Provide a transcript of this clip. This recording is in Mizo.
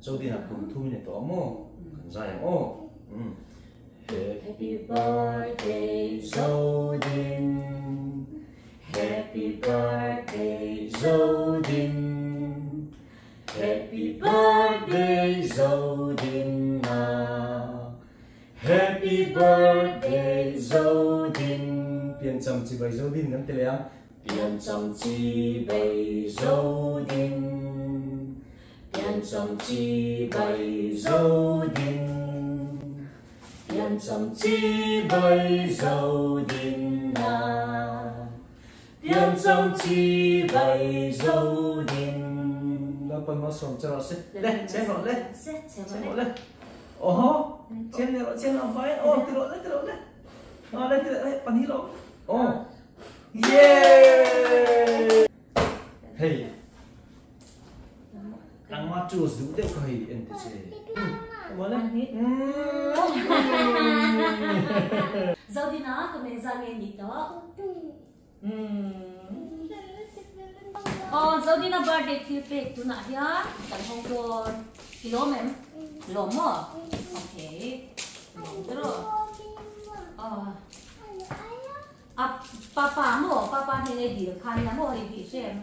Zodina kum thum i ni tawh maw? Kan zai ang aw. Umm. Happy birthday Zodin Happy birthday Zodin Happy birthday Zodina Happy birthday Zodin Piancham chibai Zodin kan ti leh ang. Piancham chibai Zodin Piancham chibai Zodin Piancham chibai Zodina Piancham chibai Zodin Lalpan malsawm che rawh se. Le, chen rawh le. Chen rawh le. Oho, chen leh rawh, chen rawh vai. Aw, ti rawh le, ti rawh le. Aw, le, ti rawh le, pahnih lo. Aw. Yay! Hei. Nangma choose duh deuh kha hei en ti che. Zodina ka meng za nge ni tawh. Aw Zodina birthday thil pek tunah hian kan hawng dawn. I lawm em? Lawm maw? Okay. Lawm tawh. Aw. A papa maw? Papa hnenah i dil khan nia maw hei tih hre em?